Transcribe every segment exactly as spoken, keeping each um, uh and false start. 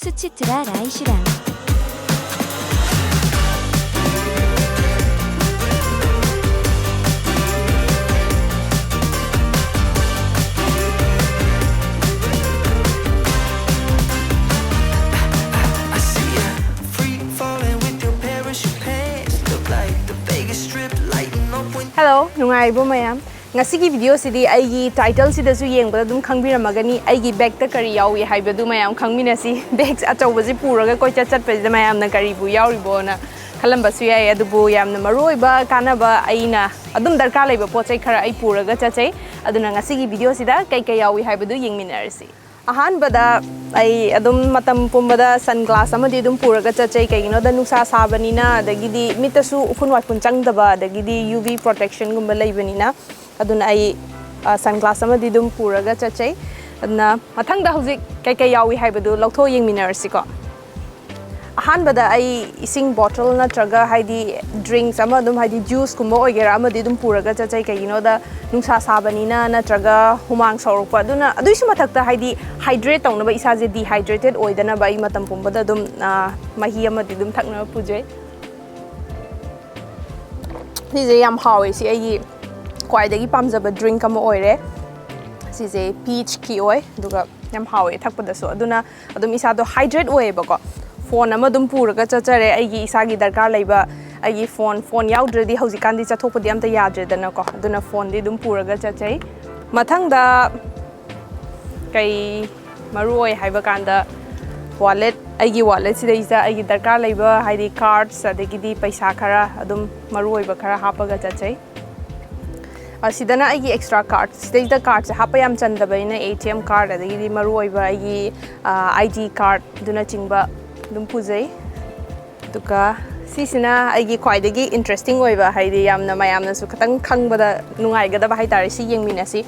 ཚུ་ཆི་ཐུ་ར་ར་ཨི་ཤི་ར། I see you free falling with your parachute pants. Look like the Vegas Strip lighting up when Hello, ꯅꯨꯡꯉꯥꯏꯔꯤꯕꯣ ꯃꯌꯥꯝ? ꯉꯁꯤꯒꯤ video ꯁꯤꯗꯤ ꯑꯩꯒꯤ title ꯁꯤꯗꯁꯨ ꯌꯦꯡꯕꯗ ꯑꯗꯨꯝ ꯈꯪꯕꯤꯔꯝꯃꯒꯅꯤ, ꯑꯩꯒꯤ bag ꯇ ꯀꯔꯤ ꯌꯥꯎꯏ ꯍꯥꯏꯕꯗꯨ ꯃꯌꯥꯝ ꯈꯪꯃꯤꯟꯅꯁꯤ꯫ Bag ꯑꯆꯧꯕꯁꯤ ꯄꯨꯔꯒ ꯀꯣꯏꯆꯠ ꯆꯠꯄꯁꯤꯗ ꯃꯌꯥꯝꯅ ꯀꯔꯤꯕꯨ ꯌꯥꯎꯔꯤꯕꯣꯅ ꯈꯜꯂꯝꯕꯁꯨ ꯌꯥꯏ, ꯑꯗꯨꯕꯨ ꯌꯥꯝꯅ ꯃꯔꯨ ꯑꯣꯏꯕ ꯀꯥꯟꯅꯕ ꯑꯩꯅ ꯑꯗꯨꯝ ꯗꯔꯀꯥꯔ ꯂꯩꯕ ꯄꯣꯠ ꯆꯩ ꯈꯔ ꯑꯩ ꯄꯨꯔꯒ ꯆꯠꯆꯩ꯫ ꯑꯗꯨꯅ ꯉꯁꯤꯒꯤ video ꯁꯤꯗ ꯀꯩ ꯀꯩ ꯌꯥꯎꯏ ꯍꯥꯏꯕꯗꯨ ꯌꯦꯡꯃꯤꯟꯅꯔꯁꯤ꯫ ꯑꯍꯥꯟꯕꯗ ꯑꯩ ꯑꯗꯨꯝ ꯃꯇꯝ ꯄꯨꯝꯕꯗ sun glass ꯑꯃꯗꯤ ꯑꯗꯨꯝ ꯄꯨꯔꯒ ꯆꯠꯆꯩ, ꯀꯩꯒꯤꯅꯣꯗ ꯅꯨꯡꯁꯥ ꯁꯥꯕꯅꯤꯅ, ꯑꯗꯒꯤꯗꯤ ꯃꯤꯠꯇꯁꯨ ꯎꯐꯨꯟ ꯋꯥꯏꯐꯨꯟ ꯆꯪꯗꯕ, ꯑꯗꯒꯤꯗꯤ U V protection ꯒꯨꯝꯕ ꯂꯩꯕꯅꯤꯅ꯫ ꯑꯗꯨꯅ ꯑꯩ, ꯑ, sun glass ꯑꯃꯗꯤ ꯑꯗꯨꯝ ꯄꯨꯔꯒ ꯆꯠꯆꯩ꯫ ꯑꯗꯨꯅ ꯃꯊꯪꯗ ꯍꯧꯖꯤꯛ ꯀꯩꯀꯩ ꯌꯥꯎꯏ ꯍꯥꯏꯕꯗꯨ ꯂꯧꯊꯣꯛ ꯌꯦꯡꯃꯤꯟꯅꯔꯁꯤꯀꯣ꯫ ꯑꯍꯥꯟꯕꯗ ꯑꯩ ꯏꯁꯤꯡ bottle ꯅꯠꯇ꯭ꯔꯒ ꯍꯥꯏꯗꯤ drinks ꯑꯃ ꯑꯗꯨꯝ, ꯍꯥꯏꯗꯤ juice ꯀꯨꯝꯕ ꯑꯣꯏꯒꯦꯔꯥ, ꯑꯃꯗꯤ ꯑꯗꯨꯝ ꯄꯨꯔꯒ ꯆꯠꯆꯩ꯫ ꯀꯩꯒꯤꯅꯣꯗ ꯅꯨꯡꯁꯥ ꯁꯥꯕꯅꯤꯅ ꯅꯠꯇ꯭ꯔꯒ ꯍꯨꯃꯥꯡ ꯁꯧꯔꯛꯄ, ꯑꯗꯨꯅ ꯑꯗꯨꯏꯁꯨ ꯃꯊꯛꯇ ꯍꯥꯏꯗꯤ hydrate ꯇꯧꯅꯕ, ꯏꯁꯥꯁꯦ dehydrated ꯑꯣꯏꯗꯅꯕ ꯑꯩ ꯃꯇꯝ ꯄꯨꯝꯕꯗ ꯑꯗꯨꯝ, ꯑ, ꯃꯍꯤ ꯑꯃꯗꯤ ꯑꯗꯨꯝ ꯊꯛꯅꯕ ꯄꯨꯖꯩ꯫ ꯁꯤꯁꯦ ꯌꯥꯝ ꯍꯥꯎꯋꯦ, ꯁꯤ ꯑꯩꯒꯤ ꯈ꯭ꯋꯥꯏꯗꯒꯤ ꯄꯥꯝꯖꯕ drink ꯑꯃ ꯑꯣꯏꯔꯦ꯫ ꯁꯤꯁꯦ peach ꯀꯤ ꯑꯣꯏ, ꯑꯗꯨꯒ ꯌꯥꯝ ꯍꯥꯎꯋꯦ ꯊꯛꯄꯗꯁꯨ, ꯑꯗꯨꯅ ꯑꯗꯨꯝ ꯏꯁꯥꯗꯣ hydrate ꯑꯣꯏꯌꯦꯕꯀꯣ꯫ Phone ꯑꯃ ꯑꯗꯨꯝ ꯄꯨꯔꯒ ꯆꯠꯆꯔꯦ, ꯑꯩꯒꯤ ꯏꯁꯥꯒꯤ ꯗꯔꯀꯥꯔ ꯂꯩꯕ ꯑꯩꯒꯤ phone, phone ꯌꯥꯎꯗ꯭ꯔꯗꯤ ꯍꯧꯖꯤꯛꯀꯥꯟꯗꯤ ꯆꯠꯊꯣꯛꯄꯗꯤ ꯑꯝꯇ ꯌꯥꯗ꯭ꯔꯦꯗꯅꯀꯣ, ꯑꯗꯨꯅ phone ꯗꯤ ꯑꯗꯨꯝ ꯄꯨꯔꯒ ꯆꯠꯆꯩ꯫ ꯃꯊꯪꯗ ꯀꯩ ꯃꯔꯨ ꯑꯣꯏ ꯍꯥꯏꯕ ꯀꯥꯟꯗ, wallet, ꯑꯩꯒꯤ wallet ꯁꯤꯗꯩꯁꯤꯗ ꯑꯩꯒꯤ ꯗꯔꯀꯥꯔ ꯂꯩꯕ, ꯍꯥꯏꯗꯤ cards, ꯑꯗꯒꯤꯗꯤ ꯄꯩꯁꯥ ꯈꯔ ꯑꯗꯨꯝ ꯃꯔꯨ ꯑꯣꯏꯕ ꯈꯔ ꯍꯥꯞꯄꯒ ꯆꯠꯆꯩ꯫ ꯑꯁꯤꯗꯅ ꯑꯩꯒꯤ extra card, ꯁꯤꯗꯩꯁꯤꯗ card ꯁꯦ ꯍꯥꯞꯄ ꯌꯥꯝ ꯆꯟꯗꯕꯅꯤꯅ, A T M card, ꯑꯗꯒꯤꯗꯤ ꯃꯔꯨ ꯑꯣꯏꯕ ꯑꯩꯒꯤ, ꯑ, I D card ꯑꯗꯨꯅꯆꯤꯡꯕ ꯑꯗꯨꯝ ꯄꯨꯖꯩ꯫ ꯑꯗꯨꯒ ꯁꯤꯁꯤꯅ ꯑꯩꯒꯤ ꯈ꯭ꯋꯥꯏꯗꯒꯤ interesting ꯑꯣꯏꯕ, ꯍꯥꯏꯗꯤ ꯌꯥꯝꯅ ꯃꯌꯥꯝꯅꯁꯨ ꯈꯤꯇꯪ ꯈꯪꯕꯗ ꯅꯨꯡꯉꯥꯏꯒꯗꯕ ꯍꯥꯏꯇꯥꯔꯦ, ꯁꯤ ꯌꯦꯡꯃꯤꯟꯅꯁꯤ꯫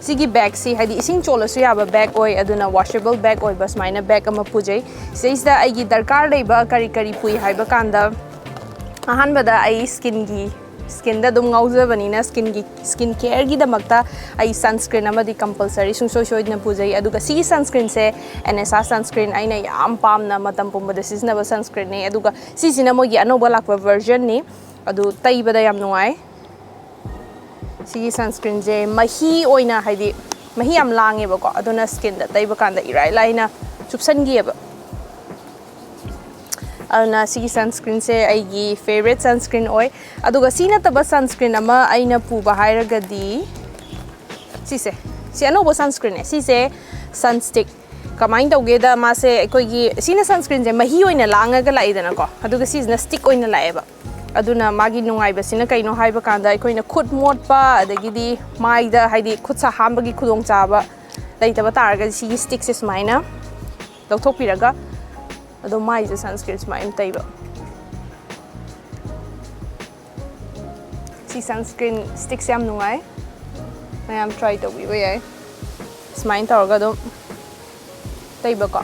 ꯁꯤꯒꯤ bag ꯁꯤ ꯍꯥꯏꯗꯤ ꯏꯁꯤꯡ ꯆꯣꯠꯂꯁꯨ ꯌꯥꯕ bag ꯑꯣꯏ, ꯑꯗꯨꯅ washable bag ꯑꯣꯏꯕ ꯁꯨꯃꯥꯏꯅ bag ꯑꯃ ꯄꯨꯖꯩ꯫ ꯁꯤꯗꯩꯁꯤꯗ ꯑꯩꯒꯤ ꯗꯔꯀꯥꯔ ꯂꯩꯕ ꯀꯔꯤ ꯀꯔꯤ ꯄꯨꯏ ꯍꯥꯏꯕ ꯀꯥꯟꯗ, ꯑꯍꯥꯟꯕꯗ ꯑꯩ skin ꯒꯤ ꯁ꯭ꯀꯤꯟꯗ ꯑꯗꯨꯝ ꯉꯥꯎꯖꯕꯅꯤꯅ ꯁ꯭ꯀꯤꯟꯒꯤ ꯁ꯭ꯀꯤꯟ ꯀꯦꯌꯔꯒꯤꯗꯃꯛꯇ ꯑꯩ ꯁꯟꯁ꯭ꯀ꯭ꯔꯤꯟ ꯑꯃꯗꯤ ꯀꯝꯄꯜꯁꯔꯤ ꯁꯨꯡꯁꯣꯏ ꯁꯣꯏꯗꯅ ꯄꯨꯖꯩ꯫ ꯑꯗꯨꯒ ꯁꯤꯒꯤ ꯁꯟꯁ꯭ꯀ꯭ꯔꯤꯟꯁꯦ ꯑꯦꯟ ꯑꯦꯁ ꯑꯥꯔ ꯁꯟꯁ꯭ꯀ꯭ꯔꯤꯟ ꯑꯩꯅ ꯌꯥꯝ ꯄꯥꯝꯅ ꯃꯇꯝ ꯄꯨꯝꯕꯗ ꯁꯤꯖꯤꯟꯅꯕ ꯁꯟꯁ꯭ꯀ꯭ꯔꯤꯟꯅꯤ꯫ ꯑꯗꯨꯒ ꯁꯤꯁꯤꯅ ꯃꯣꯏꯒꯤ ꯑꯅꯧꯕ ꯂꯥꯛꯄ ꯚꯔꯖꯟꯅꯤ꯫ ꯑꯗꯨ ꯇꯩꯕꯗ ꯌꯥꯝ ꯅꯨꯡꯉꯥꯏ꯫ ꯁꯤꯒꯤ ꯁꯟꯁ꯭ꯀ꯭ꯔꯤꯟꯁꯦ ꯃꯍꯤ ꯑꯣꯏꯅ, ꯍꯥꯏꯗꯤ ꯃꯍꯤ ꯌꯥꯝ ꯂꯥꯡꯉꯦꯕꯀꯣ, ꯑꯗꯨꯅ ꯁ꯭ꯀꯤꯟꯗ ꯇꯩꯕ ꯀꯥꯟꯗ ꯏꯔꯥꯏ ꯂꯥꯏꯅ ꯆꯨꯞꯁꯟꯈꯤꯑꯕ꯫ ꯑꯗꯨꯅ ꯁꯤꯒꯤ ꯁꯟꯁ꯭ꯀ꯭ꯔꯤꯟꯁꯦ ꯑꯩꯒꯤ ꯐꯦꯕꯔꯦꯠ ꯁꯟꯁ꯭ꯀ꯭ꯔꯤꯟ ꯑꯣꯏ꯫ ꯑꯗꯨꯒ ꯁꯤ ꯅꯠꯇꯕ ꯁꯟꯁ꯭ꯀ꯭ꯔꯤꯟ ꯑꯃ ꯑꯩꯅ ꯄꯨꯕ ꯍꯥꯏꯔꯒꯗꯤ ꯁꯤꯁꯦ, ꯁꯤ ꯑꯅꯧꯕ ꯁꯟꯁ꯭ꯀ꯭ꯔꯤꯟꯅꯦ꯫ ꯁꯤꯁꯦ ꯁꯟꯁ꯭ꯇꯤꯛ꯫ ꯀꯃꯥꯏꯅ ꯇꯧꯒꯦꯗ, ꯃꯥꯁꯦ ꯑꯩꯈꯣꯏꯒꯤ, ꯁꯤꯅ ꯁꯟꯁ꯭ꯀ꯭ꯔꯤꯟꯁꯦ ꯃꯍꯤ ꯑꯣꯏꯅ ꯂꯥꯡꯉꯒ ꯂꯥꯛꯏꯗꯅꯀꯣ, ꯑꯗꯨꯒ ꯁꯤꯁꯤꯅ ꯁ꯭ꯇꯤꯛ ꯑꯣꯏꯅ ꯂꯥꯛꯑꯦꯕ꯫ ꯑꯗꯨꯅ ꯃꯥꯒꯤ ꯅꯨꯡꯉꯥꯏꯕꯁꯤꯅ ꯀꯩꯅꯣ ꯍꯥꯏꯕ ꯀꯥꯟꯗ, ꯑꯩꯈꯣꯏꯅ ꯈꯨꯠ ꯃꯣꯠꯄ, ꯑꯗꯒꯤꯗꯤ ꯃꯥꯏꯗ, ꯍꯥꯏꯗꯤ ꯈꯨꯠ ꯁꯥ ꯍꯥꯝꯕꯒꯤ ꯈꯨꯗꯣꯡꯆꯥꯕ ꯂꯩꯇꯕ ꯇꯥꯔꯒꯗꯤ, ꯁꯤꯒꯤ ꯁ꯭ꯇꯤꯛꯁꯦ ꯁꯨꯃꯥꯏꯅ ꯂꯧꯊꯣꯛꯄꯤꯔꯒ ꯑꯗꯨꯝ ꯃꯥꯏꯁꯦ ꯁꯟꯁ꯭ꯀ꯭ꯔꯤꯟ ꯁꯨꯃꯥꯏꯅ ꯇꯩꯕ꯫ ꯁꯤ ꯁꯟꯁ꯭ꯀ꯭ꯔꯤꯟ ꯁ꯭ꯇꯤꯛꯁꯦ ꯌꯥꯝ ꯅꯨꯡꯉꯥꯏ, ꯃꯌꯥꯝ ꯇ꯭ꯔꯥꯏ ꯇꯧꯕꯤꯕ ꯌꯥꯏ꯫ ꯁꯨꯃꯥꯏꯅ ꯇꯧꯔꯒ ꯑꯗꯨꯝ ꯇꯩꯕꯀꯣ꯫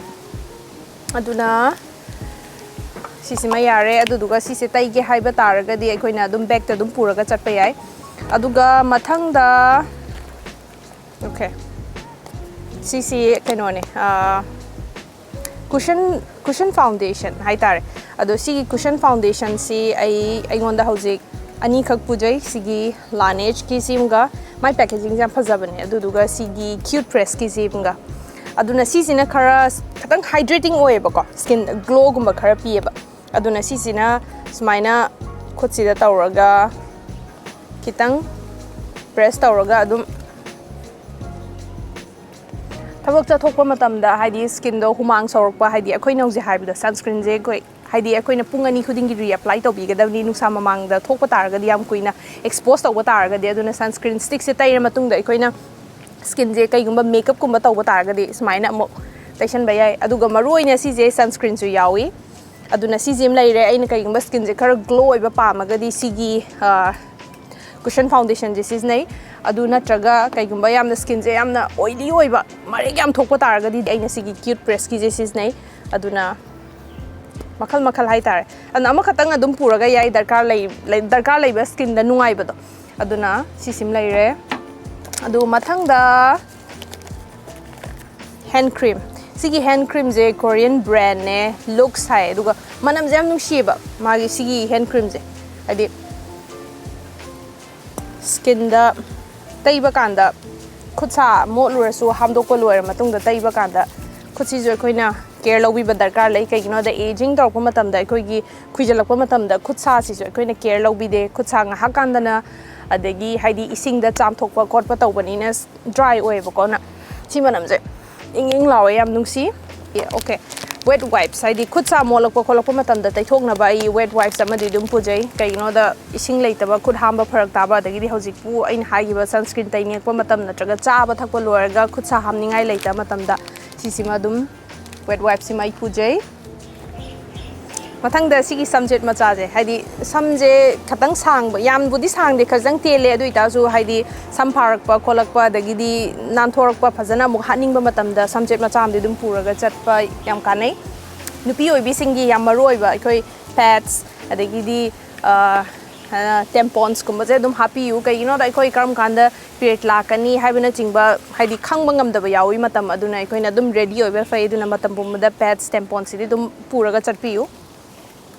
ꯑꯗꯨꯅ ꯁꯤꯁꯤꯃ ꯌꯥꯔꯦ꯫ ꯑꯗꯨꯗꯨꯒ ꯁꯤꯁꯦ ꯇꯩꯒꯦ ꯍꯥꯏꯕ ꯇꯥꯔꯒꯗꯤ ꯑꯩꯈꯣꯏꯅ ꯑꯗꯨꯝ ꯕꯦꯛꯇ ꯑꯗꯨꯝ ꯄꯨꯔꯒ ꯆꯠꯄ ꯌꯥꯏ꯫ ꯑꯗꯨꯒ ꯃꯊꯪꯗ, ꯑꯣꯀꯦ, ꯁꯤꯁꯤ ꯀꯩꯅꯣꯅꯦ, ꯀꯨꯁꯟ, ꯀꯨꯁꯟ ꯐꯥꯎꯟꯗꯦꯁꯟ ꯍꯥꯏꯇꯥꯔꯦ꯫ ꯑꯗꯣ ꯁꯤꯒꯤ ꯀꯨꯁꯟ ꯐꯥꯎꯟꯗꯦꯁꯟꯁꯤ ꯑꯩ, ꯑꯩꯉꯣꯟꯗ ꯍꯧꯖꯤꯛ ꯑꯅꯤꯈꯛ ꯄꯨꯖꯩ꯫ ꯁꯤꯒꯤ ꯂꯥꯅꯦꯖꯀꯤ ꯁꯤꯝꯒ, ꯃꯥꯏ ꯄꯦꯀꯦꯖꯤꯡꯁꯦ ꯌꯥꯝ ꯐꯖꯕꯅꯦ꯫ ꯑꯗꯨꯗꯨꯒ ꯁꯤꯒꯤ ꯀ꯭ꯌꯨꯠ ꯄ꯭ꯔꯦꯁꯀꯤ ꯁꯤꯝꯒ꯫ ꯑꯗꯨꯅ ꯁꯤꯁꯤꯅ ꯈꯔ ꯈꯤꯇꯪ ꯍꯥꯏꯗ꯭ꯔꯦꯇꯤꯡ ꯑꯣꯏꯌꯦꯕꯀꯣ, ꯁ꯭ꯀꯤꯟ ꯒ꯭ꯂꯣꯒꯨꯝꯕ ꯈꯔ ꯄꯤꯌꯦꯕ꯫ ꯑꯗꯨꯅ ꯁꯤꯁꯤꯅ ꯁꯨꯃꯥꯏꯅ ꯈꯨꯠꯁꯤꯗ ꯇꯧꯔꯒ ꯈꯤꯇꯪ ꯄ꯭ꯔꯦꯁ ꯇꯧꯔꯒ ꯑꯗꯨꯝ ꯊꯕꯛ ꯆꯠꯊꯣꯛꯄ ꯃꯇꯝꯗ, ꯍꯥꯏꯗꯤ ꯁ꯭ꯀꯤꯟꯗꯣ ꯍꯨꯃꯥꯡ ꯁꯧꯔꯛꯄ, ꯍꯥꯏꯗꯤ ꯑꯩꯈꯣꯏꯅ ꯍꯧꯖꯤꯛ ꯍꯥꯏꯕꯗꯣ ꯁꯟꯁ꯭ꯀ꯭ꯔꯤꯟꯁꯦ ꯑꯩꯈꯣꯏ, ꯍꯥꯏꯗꯤ ꯑꯩꯈꯣꯏꯅ ꯄꯨꯡ ꯑꯅꯤ ꯈꯨꯗꯤꯡꯒꯤ ꯔꯤꯑꯦꯄ꯭ꯂꯥꯏ ꯇꯧꯕꯤꯒꯗꯕꯅꯤ꯫ ꯅꯨꯡꯁꯥ ꯃꯃꯥꯡꯗ ꯊꯣꯛꯄ ꯇꯥꯔꯒꯗꯤ, ꯌꯥꯝ ꯀꯨꯏꯅ ꯑꯦꯛꯁꯄꯣꯖ ꯇꯧꯕ ꯇꯥꯔꯒꯗꯤ꯫ ꯑꯗꯨꯅ ꯁꯟꯁ꯭ꯀ꯭ꯔꯤꯟ ꯁ꯭ꯇꯤꯛꯁꯦ ꯇꯩꯔ ꯃꯇꯨꯡꯗ ꯑꯩꯈꯣꯏꯅ ꯁ꯭ꯀꯤꯟꯁꯦ ꯀꯩꯒꯨꯝꯕ ꯃꯦꯀꯞꯀꯨꯝꯕ ꯇꯧꯕ ꯇꯥꯔꯒꯗꯤ ꯁꯨꯃꯥꯏꯅ ꯑꯃꯨꯛ ꯇꯩꯁꯟꯕ ꯌꯥꯏ꯫ ꯑꯗꯨꯒ ꯃꯔꯨꯑꯣꯏꯅ ꯁꯤꯁꯦ ꯁꯟꯁ꯭ꯀ꯭ꯔꯤꯟꯁꯨ ꯌꯥꯎꯏ꯫ ꯑꯗꯨꯅ ꯁꯤꯁꯤꯃ ꯂꯩꯔꯦ꯫ ꯑꯩꯅ ꯀꯩꯒꯨꯝꯕ ꯁ꯭ꯀꯤꯟꯁꯦ ꯈꯔ ꯒ꯭ꯂꯣ ꯑꯣꯏꯕ ꯄꯥꯝꯃꯒꯗꯤ ꯁꯤꯒꯤ, ꯑ, ꯀꯨꯁꯟ ꯐꯥꯎꯟꯗꯦꯁꯟꯁꯦ ꯁꯤꯖꯤꯟꯅꯩ꯫ ꯑꯗꯨ ꯅꯠꯇ꯭ꯔꯒ ꯀꯩꯒꯨꯝꯕ ꯌꯥꯝꯅ ꯁ꯭ꯀꯤꯟꯁꯦ ꯌꯥꯝꯅ ꯑꯣꯏꯂꯤ ꯑꯣꯏꯕ, ꯃꯔꯦꯛ ꯌꯥꯝ ꯊꯣꯛꯄ ꯇꯥꯔꯒꯗꯤ ꯑꯩꯅ ꯁꯤꯒꯤ ꯀ꯭ꯌꯨꯠ ꯄ꯭ꯔꯦꯁꯀꯤꯁꯦ ꯁꯤꯖꯤꯟꯅꯩ꯫ ꯑꯗꯨꯅ ꯃꯈꯜ ꯃꯈꯜ ꯍꯥꯏꯇꯥꯔꯦ꯫ ꯑꯗꯨꯅ ꯑꯃꯈꯛꯇꯪ ꯑꯗꯨꯝ ꯄꯨꯔꯒ ꯌꯥꯏ, ꯗꯔꯀꯥꯔ ꯂꯩ, ꯂꯩ- ꯗꯔꯀꯥꯔ ꯂꯩꯕ ꯁ꯭ꯀꯤꯟꯗ ꯅꯨꯡꯉꯥꯏꯕꯗꯣ꯫ ꯑꯗꯨꯅ ꯁꯤꯁꯤꯃ ꯂꯩꯔꯦ꯫ ꯑꯗꯨ ꯃꯊꯪꯗ ꯍꯦꯟ ꯀ꯭ꯔꯤꯝ꯫ ꯁꯤꯒꯤ ꯍꯦꯟ ꯀ꯭ꯔꯤꯝꯁꯦ ꯀꯣꯔꯤꯌꯟ ꯕ꯭ꯔꯦꯟꯅꯦ, ꯂꯨꯛꯁ ꯍꯥꯏ꯫ ꯑꯗꯨꯒ ꯃꯅꯝꯁꯦ ꯌꯥꯝ ꯅꯨꯡꯁꯤꯌꯦꯕ ꯃꯥꯒꯤ ꯁꯤꯒꯤ ꯍꯦꯟ ꯀ꯭ꯔꯤꯝꯁꯦ, ꯍꯥꯏꯗꯤ ꯁ꯭ꯀꯤꯟꯗ ꯇꯩꯕ ꯀꯥꯟꯗ, ꯈꯨꯠ ꯁꯥ ꯃꯣꯠꯂꯨꯔꯁꯨ ꯍꯥꯝꯗꯣꯛꯄ ꯂꯣꯏꯔ ꯃꯇꯨꯡꯗ ꯇꯩꯕ ꯀꯥꯟꯗ ꯈꯨꯠꯁꯤꯁꯨ ꯑꯩꯈꯣꯏꯅ ꯀꯦꯌꯔ ꯂꯧꯕꯤꯕ ꯗꯔꯀꯥꯔ ꯂꯩ꯫ ꯀꯩꯒꯤꯅꯣꯗ, ꯑꯦꯖꯤꯡ ꯇꯧꯔꯛꯄ ꯃꯇꯝꯗ, ꯑꯩꯈꯣꯏꯒꯤ ꯈꯨꯏꯖꯜꯂꯛꯄ ꯃꯇꯝꯗ ꯈꯨꯠ ꯁꯥꯁꯤꯁꯨ ꯑꯩꯈꯣꯏꯅ ꯀꯦꯌꯔ ꯂꯧꯕꯤꯗꯦ꯫ ꯈꯨꯠ ꯁꯥ ꯉꯥꯏꯍꯥꯛ ꯀꯥꯟꯗꯅ, ꯑꯗꯒꯤ ꯍꯥꯏꯗꯤ ꯏꯁꯤꯡꯗ ꯆꯥꯝꯊꯣꯛꯄ ꯈꯣꯠꯄ ꯇꯧꯕꯅꯤꯅ ꯗ꯭ꯔꯥꯏ ꯑꯣꯏꯌꯦꯕꯀꯣ꯫ ꯑꯗꯨꯅ ꯁꯤ ꯃꯅꯝꯁꯦ ꯏꯪ ꯏꯪ ꯂꯥꯎꯋꯦ, ꯌꯥꯝ ꯅꯨꯡꯁꯤ꯫ ꯑꯦ, ꯑꯣꯀꯦ꯫ ꯋꯦꯠ ꯋꯥꯏꯞꯁ, ꯍꯥꯏꯗꯤ ꯈꯨꯠ ꯁꯥ ꯃꯣꯠꯂꯛꯄ ꯈꯣꯠꯂꯛꯄ ꯃꯇꯝꯗ ꯇꯩꯊꯣꯛꯅꯕ ꯑꯩ ꯋꯦꯠ ꯋꯥꯏꯞꯁ ꯑꯃꯗꯤ ꯑꯗꯨꯝ ꯄꯨꯖꯩ꯫ ꯀꯩꯒꯤꯅꯣꯗ, ꯏꯁꯤꯡ ꯂꯩꯇꯕ, ꯈꯨꯠ ꯍꯥꯝꯕ ꯐꯔꯛ ꯇꯥꯕ, ꯑꯗꯒꯤꯗꯤ ꯍꯧꯖꯤꯛꯄꯨ ꯑꯩꯅ ꯍꯥꯏꯈꯤꯕ ꯁꯟꯁꯀ꯭ꯔꯤꯟ ꯇꯩꯅꯤꯡꯉꯛꯄ ꯃꯇꯝ ꯅꯠꯇ꯭ꯔꯒ ꯆꯥꯕ ꯊꯛꯄ ꯂꯣꯏꯔꯒ ꯈꯨꯠ ꯁꯥ ꯍꯥꯝꯅꯤꯡꯉꯥꯏ ꯂꯩꯇꯕ ꯃꯇꯝꯗ ꯁꯤꯁꯤꯃ ꯑꯗꯨꯝ ꯋꯦꯠ ꯋꯥꯏꯞꯁꯤꯃ ꯑꯩ ꯄꯨꯖꯩ꯫ ꯃꯊꯪꯗ ꯁꯤꯒꯤ ꯁꯝꯖꯦꯠ ꯃꯆꯥꯁꯦ, ꯍꯥꯏꯗꯤ ꯁꯝꯁꯦ ꯈꯤꯇꯪ ꯁꯥꯡꯕ, ꯌꯥꯝꯕꯨꯗꯤ ꯁꯥꯡꯗꯦ, ꯈꯤꯇꯪ ꯇꯦꯜꯂꯦ꯫ ꯑꯗꯨ ꯑꯣꯏꯇꯥꯔꯁꯨ ꯍꯥꯏꯗꯤ ꯁꯝ ꯐꯥꯔꯛꯄ ꯈꯣꯠꯂꯛꯄ, ꯑꯗꯒꯤꯗꯤ ꯅꯥꯟꯊꯣꯔꯛꯄ, ꯐꯖꯅ ꯑꯃꯨꯛ ꯍꯥꯠꯅꯤꯡꯕ ꯃꯇꯝꯗ ꯁꯝꯖꯦꯠ ꯃꯆꯥ ꯑꯃꯗꯤ ꯑꯗꯨꯝ ꯄꯨꯔꯒ ꯆꯠꯄ ꯌꯥꯝ ꯀꯥꯟꯅꯩ꯫ ꯅꯨꯄꯤ ꯑꯣꯏꯕꯤꯁꯤꯡꯒꯤ ꯌꯥꯝ ꯃꯔꯨ ꯑꯣꯏꯕ ꯑꯩꯈꯣꯏ ꯄꯦꯠꯁ, ꯑꯗꯒꯤꯗꯤ, ꯑ, ꯑ, ꯇꯦꯝꯄꯣꯟꯁꯀꯨꯝꯕꯁꯦ ꯑꯗꯨꯝ ꯍꯥꯞꯄꯤꯌꯨ꯫ ꯀꯩꯒꯤꯅꯣꯗ, ꯑꯩꯈꯣꯏ ꯀꯔꯝ ꯀꯥꯟꯗ ꯄꯤꯔꯤꯌꯗ ꯂꯥꯛꯀꯅꯤ ꯍꯥꯏꯕꯅꯆꯤꯡꯕ ꯍꯥꯏꯗꯤ ꯈꯪꯕ ꯉꯝꯗꯕ ꯌꯥꯎꯏ ꯃꯇꯝ, ꯑꯗꯨꯅ ꯑꯩꯈꯣꯏꯅ ꯑꯗꯨꯝ ꯔꯦꯗꯤ ꯑꯣꯏꯕ ꯐꯩ꯫ ꯑꯗꯨꯅ ꯃꯇꯝ ꯄꯨꯝꯕꯗ ꯄꯦꯠꯁ, ꯇꯦꯝꯄꯣꯟꯁꯤꯗꯤ ꯑꯗꯨꯝ ꯄꯨꯔꯒ ꯆꯠꯄꯤꯌꯨ꯫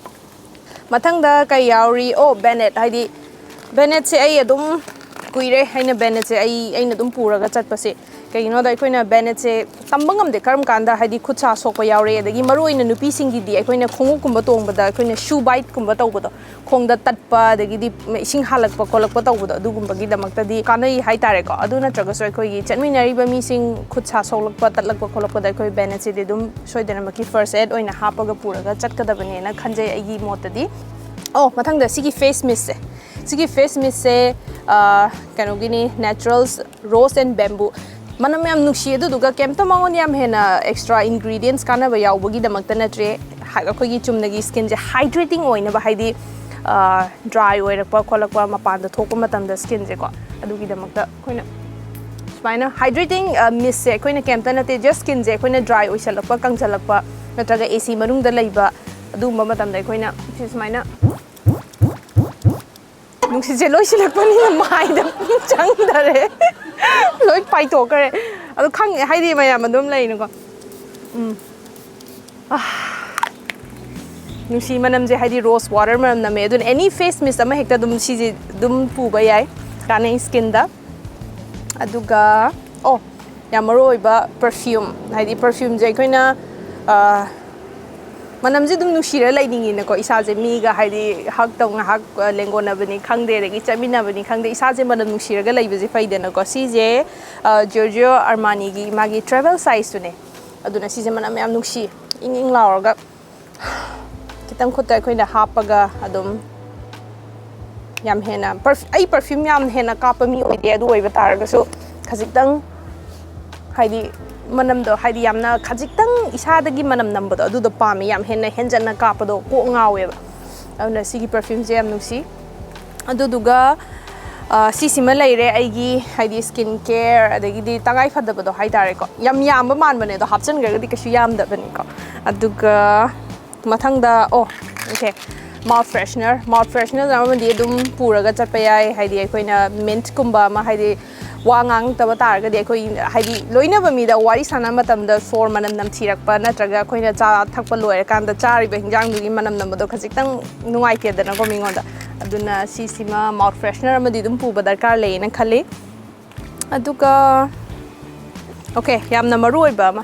ꯃꯊꯪꯗ ꯀꯩ ꯌꯥꯎꯔꯤ? ꯑꯣ, ꯕꯦꯅꯦꯠ, ꯍꯥꯏꯗꯤ ꯕꯦꯅꯦꯠꯁꯦ ꯑꯩ ꯑꯗꯨꯝ ꯀꯨꯏꯔꯦ ꯑꯩꯅ ꯕꯦꯅꯦꯠꯁꯦ ꯑꯩ, ꯑꯩꯅ ꯑꯗꯨꯝ ꯄꯨꯔꯒ ꯆꯠꯄꯁꯦ꯫ ꯀꯩꯒꯤꯅꯣꯗ, ꯑꯩꯈꯣꯏꯅ ꯕꯦꯅꯦꯠꯁꯦ ꯇꯝꯕ ꯉꯝꯗꯦ ꯀꯔꯝ ꯀꯥꯟꯗ ꯍꯥꯏꯗꯤ ꯈꯨꯠ ꯁꯥ ꯁꯣꯛꯄ ꯌꯥꯎꯔꯦ꯫ ꯑꯗꯒꯤ ꯃꯔꯨ ꯑꯣꯏꯅ ꯅꯨꯄꯤꯁꯤꯡꯒꯤꯗꯤ ꯑꯩꯈꯣꯏꯅ ꯈꯣꯡꯎꯞꯀꯨꯝꯕ ꯇꯣꯡꯕꯗ ꯑꯩꯈꯣꯏꯅ ꯁꯨ ꯕꯥꯏꯠꯀꯨꯝꯕ ꯇꯧꯕꯗꯣ, ꯈꯣꯡꯗ ꯇꯠꯄ, ꯑꯗꯒꯤꯗꯤ ꯏꯁꯤꯡ ꯍꯥꯜꯂꯛꯄ ꯈꯣꯠꯂꯛꯄ ꯇꯧꯕꯗꯣ, ꯑꯗꯨꯒꯨꯝꯕꯒꯤꯗꯃꯛꯇꯗꯤ ꯀꯥꯟꯅꯩ ꯍꯥꯏꯇꯥꯔꯦꯀꯣ꯫ ꯑꯗꯨ ꯅꯠꯇ꯭ꯔꯒꯁꯨ ꯑꯩꯈꯣꯏꯒꯤ ꯆꯠꯃꯤꯟꯅꯔꯤꯕ ꯃꯤꯁꯤꯡ ꯈꯨꯠ ꯁꯥ ꯁꯣꯛꯂꯛꯄ, ꯇꯠꯂꯛꯄ ꯈꯣꯠꯂꯛꯄꯗ ꯑꯩꯈꯣꯏ ꯕꯦꯅꯦꯠꯁꯤꯗꯤ ꯑꯗꯨꯝ ꯁꯣꯏꯗꯅꯃꯛꯀꯤ ꯐꯥꯔꯁ ꯑꯦꯗ ꯑꯣꯏꯅ ꯍꯥꯞꯄꯒ ꯄꯨꯔꯒ ꯆꯠꯀꯗꯕꯅꯦꯅ ꯈꯟꯖꯩ ꯑꯩꯒꯤ ꯃꯣꯠꯇꯗꯤ꯫ ꯑꯣ, ꯃꯊꯪꯗ ꯁꯤꯒꯤ ꯐꯦꯁ ꯃꯤꯁꯁꯦ꯫ ꯁꯤꯒꯤ ꯐꯦꯁ ꯃꯤꯁꯁꯦ, ꯑ, ꯀꯩꯅꯣꯒꯤꯅꯤ, ꯅꯦꯆꯔꯦꯜꯁ ꯔꯣꯁ ꯑꯦꯟ ꯕꯦꯝꯕꯨ꯫ ꯃꯅꯝ ꯌꯥꯝ ꯅꯨꯡꯁꯤ, ꯑꯗꯨꯗꯨꯒ ꯀꯩꯝꯇ ꯃꯉꯣꯟꯗ ꯌꯥꯝ ꯍꯦꯟꯅ ꯑꯦꯛꯁꯇ꯭ꯔꯥ ꯏꯟꯒ꯭ꯔꯤꯗꯤꯌꯦꯟꯁ ꯀꯥꯟꯅꯕ ꯌꯥꯎꯕꯒꯤꯗꯃꯛꯇ ꯅꯠꯇ꯭ꯔꯦ꯫ ꯍꯥꯏ-, ꯑꯩꯈꯣꯏꯒꯤ ꯆꯨꯝꯅꯒꯤ ꯁ꯭ꯀꯤꯟꯁꯦ ꯍꯥꯏꯗ꯭ꯔꯦꯇꯤꯡ ꯑꯣꯏꯅꯕ, ꯍꯥꯏꯗꯤ, ꯑ, ꯗ꯭ꯔꯥꯏ ꯑꯣꯏꯔꯛꯄ ꯈꯣꯠꯂꯛꯄ, ꯃꯄꯥꯟꯗ ꯊꯣꯛꯄ ꯃꯇꯝꯗ ꯁ꯭ꯀꯤꯟꯁꯦꯀꯣ, ꯑꯗꯨꯒꯤꯗꯃꯛꯇ ꯑꯩꯈꯣꯏꯅ ꯁꯨꯃꯥꯏꯅ ꯍꯥꯏꯗ꯭ꯔꯦꯇꯤꯡ, ꯑ, ꯃꯤꯁꯁꯦ ꯑꯩꯈꯣꯏꯅ ꯀꯩꯝꯇ ꯅꯠꯇꯦ, ꯖꯁ ꯁ꯭ꯀꯤꯟꯁꯦ ꯑꯩꯈꯣꯏꯅ ꯗ꯭ꯔꯥꯏ ꯑꯣꯏꯁꯜꯂꯛꯄ, ꯀꯪꯁꯜꯂꯛꯄ, ꯅꯠꯇ꯭ꯔꯒ ꯑꯦ ꯁꯤ ꯃꯅꯨꯡꯗ ꯂꯩꯕ ꯑꯗꯨꯒꯨꯝꯕ ꯃꯇꯝꯗ ꯑꯩꯈꯣꯏꯅ ꯁꯤ ꯁꯨꯃꯥꯏꯅ ꯅꯨꯡꯁꯤꯠꯁꯦ ꯂꯣꯏ ꯁꯤꯜꯂꯛꯄꯅꯤꯅ ꯃꯥꯏꯗ ꯆꯪꯗꯔꯦ, ꯂꯣꯏ ꯄꯥꯏꯊꯣꯛꯈ꯭ꯔꯦ꯫ ꯑꯗꯣ ꯈꯪꯉꯦ, ꯍꯥꯏꯗꯤ ꯃꯌꯥꯝ ꯑꯗꯨꯝ ꯂꯩꯅꯀꯣ꯫ ꯎꯝ꯫ ꯑꯥ꯫ ꯅꯨꯡꯁꯤ ꯃꯅꯝꯁꯦ ꯍꯥꯏꯗꯤ rose water ꯃꯅꯝ ꯅꯝꯃꯦ꯫ ꯑꯗꯨꯅ any face mist ꯑꯃ ꯍꯦꯛꯇ ꯑꯗꯨꯝ ꯁꯤꯁꯦ ꯑꯗꯨꯝ ꯄꯨꯕ ꯌꯥꯏ, ꯀꯥꯟꯅꯩ skinꯗ꯫ ꯑꯗꯨꯒ, ꯑꯣ, ꯌꯥꯝ ꯃꯔꯨ ꯑꯣꯏꯕ perfume, ꯍꯥꯏꯗꯤ perfumeꯁꯦ ꯑꯩꯈꯣꯏꯅ, ꯑꯥ, ꯃꯅꯝꯁꯦ ꯑꯗꯨꯝ ꯅꯨꯡꯁꯤꯔ ꯂꯩꯅꯤꯡꯉꯤꯅꯀꯣ, ꯏꯁꯥꯁꯦ ꯃꯤꯒ ꯍꯥꯏꯗꯤ hug ꯇꯧ ꯉꯥꯏꯍꯥꯛ, ꯑ, ꯂꯦꯡꯒꯣꯟꯅꯕꯅꯤ ꯈꯪꯗꯦ, ꯑꯗꯒꯤ ꯆꯠꯃꯤꯟꯅꯕꯅꯤ ꯈꯪꯗꯦ, ꯏꯁꯥꯁꯦ ꯃꯅꯝ ꯅꯨꯡꯁꯤꯔꯒ ꯂꯩꯕꯁꯦ ꯐꯩꯗꯅꯀꯣ꯫ ꯁꯤꯁꯦ, ꯑ, Giorgio Armaniꯒꯤ ꯃꯥꯒꯤ travel sizeꯇꯨꯅꯦ꯫ ꯑꯗꯨꯅ ꯁꯤꯁꯦ ꯃꯅꯝ ꯌꯥꯝ ꯅꯨꯡꯁꯤ, ꯏꯪ ꯏꯪ ꯂꯥꯎꯔꯒ ꯈꯤꯇꯪ ꯈꯨꯠꯇ ꯑꯩꯈꯣꯏꯅ ꯍꯥꯞꯄꯒ ꯑꯗꯨꯝ ꯌꯥꯝ ꯍꯦꯟꯅ perf-, ꯑꯩ perfume ꯌꯥꯝ ꯍꯦꯟꯅ ꯀꯥꯞꯄ ꯃꯤ ꯑꯣꯏꯗꯦ, ꯑꯗꯨ ꯑꯣꯏꯕ ꯇꯥꯔꯒꯁꯨ ꯈꯖꯤꯛꯇꯪ ꯍꯥꯏꯗꯤ ꯃꯅꯝꯗꯣ ꯍꯥꯏꯗꯤ ꯌꯥꯝꯅ ꯈꯖꯤꯛꯇꯪ ꯏꯁꯥꯗꯒꯤ ꯃꯅꯝ ꯅꯝꯕꯗꯣ ꯑꯗꯨꯗꯣ ꯄꯥꯝꯃꯦ, ꯌꯥꯝ ꯍꯦꯟꯅ ꯍꯦꯟꯖꯟꯅ ꯀꯥꯞꯄꯗꯣ ꯀꯣꯛ ꯉꯥꯎꯋꯦꯕ꯫ ꯑꯗꯨꯅ ꯁꯤꯒꯤ perfumeꯁꯦ ꯌꯥꯝ ꯅꯨꯡꯁꯤ꯫ ꯑꯗꯨꯗꯨꯒ, ꯑ, ꯁꯤꯁꯤꯃ ꯂꯩꯔꯦ ꯑꯩꯒꯤ ꯍꯥꯏꯗꯤ skin care, ꯑꯗꯒꯤꯗꯤ ꯇꯉꯥꯏ ꯐꯗꯕꯗꯣ ꯍꯥꯏꯇꯥꯔꯦꯀꯣ꯫ ꯌꯥꯝ ꯌꯥꯝꯕ ꯃꯥꯟꯕꯅꯦ, ꯑꯗꯣ ꯍꯥꯞꯆꯤꯟꯈ꯭ꯔꯒꯗꯤ ꯀꯩꯁꯨ ꯌꯥꯝꯗꯕꯅꯤꯀꯣ꯫ ꯑꯗꯨꯒ ꯃꯊꯪꯗ, ꯑꯣ, okay, mouth freshener, mouth freshener ꯑꯃꯗꯤ ꯑꯗꯨꯝ ꯄꯨꯔꯒ ꯆꯠꯄ ꯌꯥꯏ꯫ ꯍꯥꯏꯗꯤ ꯑꯩꯈꯣꯏꯅ mintꯀꯨꯝꯕ ꯑꯃ, ꯍꯥꯏꯗꯤ ꯋꯥ ꯉꯥꯡꯉꯛꯇꯕ ꯇꯥꯔꯒꯗꯤ, ꯑꯩꯈꯣꯏ ꯍꯥꯏꯗꯤ ꯂꯣꯏꯅꯕ ꯃꯤꯗ ꯋꯥꯔꯤ ꯁꯥꯟꯅꯕ ꯃꯇꯝꯗ ꯁꯣꯔ ꯃꯅꯝ ꯅꯝꯊꯤꯔꯛꯄ ꯅꯠꯇ꯭ꯔꯒ ꯑꯩꯈꯣꯏꯅ ꯆꯥ ꯊꯛꯄ ꯂꯣꯏꯔꯀꯥꯟꯗ ꯆꯥꯔꯤꯕ ꯍꯤꯟꯖꯥꯡꯗꯨꯒꯤ ꯃꯅꯝ ꯅꯝꯕꯗꯣ ꯈꯖꯤꯛꯇꯪ ꯅꯨꯡꯉꯥꯏꯇꯦꯗꯅꯀꯣ ꯃꯤꯉꯣꯟꯗ꯫ ꯑꯗꯨꯅ ꯁꯤꯁꯤꯃ mouth freshener ꯑꯃꯗꯤ ꯑꯗꯨꯝ ꯄꯨꯕ ꯗꯔꯀꯥꯔ ꯂꯩꯌꯦꯅ ꯈꯜꯂꯤ꯫ ꯑꯗꯨꯒ, okay, ꯌꯥꯝꯅ ꯃꯔꯨ ꯑꯣꯏꯕ ꯑꯃ,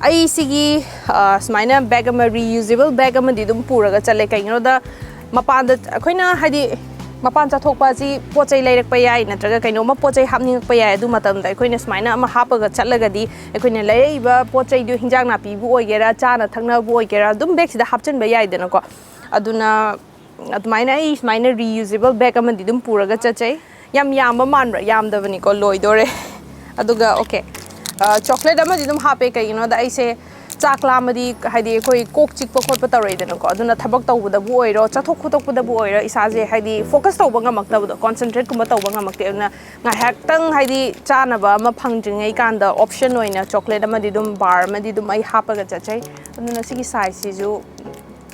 ꯑꯩ ꯁꯤꯒꯤ, ꯑ, ꯁꯨꯃꯥꯏꯅ bag ꯑꯃ, reusable bag ꯑꯃꯗꯤ ꯑꯗꯨꯝ ꯄꯨꯔꯒ ꯆꯠꯂꯦ꯫ ꯀꯩꯒꯤꯅꯣꯗ ꯃꯄꯥꯟꯗ ꯑꯩꯈꯣꯏꯅ ꯍꯥꯏꯗꯤ ꯃꯄꯥꯟ ꯆꯠꯊꯣꯛꯄ ꯑꯁꯤ ꯄꯣꯠ ꯆꯩ ꯂꯩꯔꯛꯄ ꯌꯥꯏ, ꯅꯠꯇ꯭ꯔꯒ ꯀꯩꯅꯣꯝꯃ ꯄꯣꯠ ꯆꯩ ꯍꯥꯞꯅꯤꯡꯉꯛꯄ ꯌꯥꯏ꯫ ꯑꯗꯨ ꯃꯇꯝꯗ ꯑꯩꯈꯣꯏꯅ ꯁꯨꯃꯥꯏꯅ ꯑꯃ ꯍꯥꯞꯄꯒ ꯆꯠꯂꯒꯗꯤ ꯑꯩꯈꯣꯏꯅ ꯂꯩꯔꯛꯏꯕ ꯄꯣꯠ ꯆꯩꯗꯨ, ꯍꯤꯟꯖꯥꯡ ꯅꯥꯄꯤꯕꯨ ꯑꯣꯏꯒꯦꯔꯥ, ꯆꯥꯅ ꯊꯛꯅꯕꯕꯨ ꯑꯣꯏꯒꯦꯔꯥ, ꯑꯗꯨꯝ bagꯁꯤꯗ ꯍꯥꯞꯆꯤꯟꯕ ꯌꯥꯏꯗꯅꯀꯣ꯫ ꯑꯗꯨꯅ ꯑꯗꯨꯃꯥꯏꯅ ꯑꯩ ꯁꯨꯃꯥꯏꯅ reusable bag ꯑꯃꯗꯤ ꯑꯗꯨꯝ ꯄꯨꯔꯒ ꯆꯠꯆꯩ꯫ ꯌꯥꯝ ꯌꯥꯝꯕ ꯃꯥꯟꯕ꯭ꯔꯥ? ꯌꯥꯝꯗꯕꯅꯤꯀꯣ, ꯂꯣꯏꯗꯣꯔꯦ꯫ ꯑꯗꯨꯒ, okay, ꯑ, chocolate ꯑꯃꯗꯤ ꯑꯗꯨꯝ ꯍꯥꯞꯄꯦ꯫ ꯀꯩꯒꯤꯅꯣꯗ ꯑꯩꯁꯦ ꯆꯥꯛ ꯂꯥꯝꯃꯗꯤ, ꯍꯥꯏꯗꯤ ꯑꯩꯈꯣꯏ ꯀꯣꯛ ꯆꯤꯛꯄ ꯈꯣꯠꯄ ꯇꯧꯔꯛꯏꯗꯅꯀꯣ, ꯑꯗꯨꯅ ꯊꯕꯛ ꯇꯧꯕꯗꯕꯨ ꯑꯣꯏꯔꯣ, ꯆꯠꯊꯣꯛ ꯈꯣꯠꯇꯣꯛꯄꯗꯕꯨ ꯑꯣꯏꯔꯣ, ꯏꯁꯥꯁꯦ ꯍꯥꯏꯗꯤ focus ꯇꯧꯕ ꯉꯝꯃꯛꯇꯕꯗꯣ, concentrateꯀꯨꯝꯕ ꯇꯧꯕ ꯉꯝꯃꯛꯇꯦ꯫ ꯑꯗꯨꯅ ꯉꯥꯏꯍꯥꯛꯇꯪ ꯍꯥꯏꯗꯤ ꯆꯥꯅꯕ ꯑꯃ ꯐꯪꯗ꯭ꯔꯤꯉꯩ ꯀꯥꯟꯗ option ꯑꯣꯏꯅ chocolate ꯑꯃꯗꯤ ꯑꯗꯨꯝ, bar ꯑꯃꯗꯤ ꯑꯗꯨꯝ ꯑꯩ ꯍꯥꯞꯄꯒ ꯆꯠꯆꯩ꯫ ꯑꯗꯨꯅ ꯁꯤꯒꯤ sizeꯁꯤꯁꯨ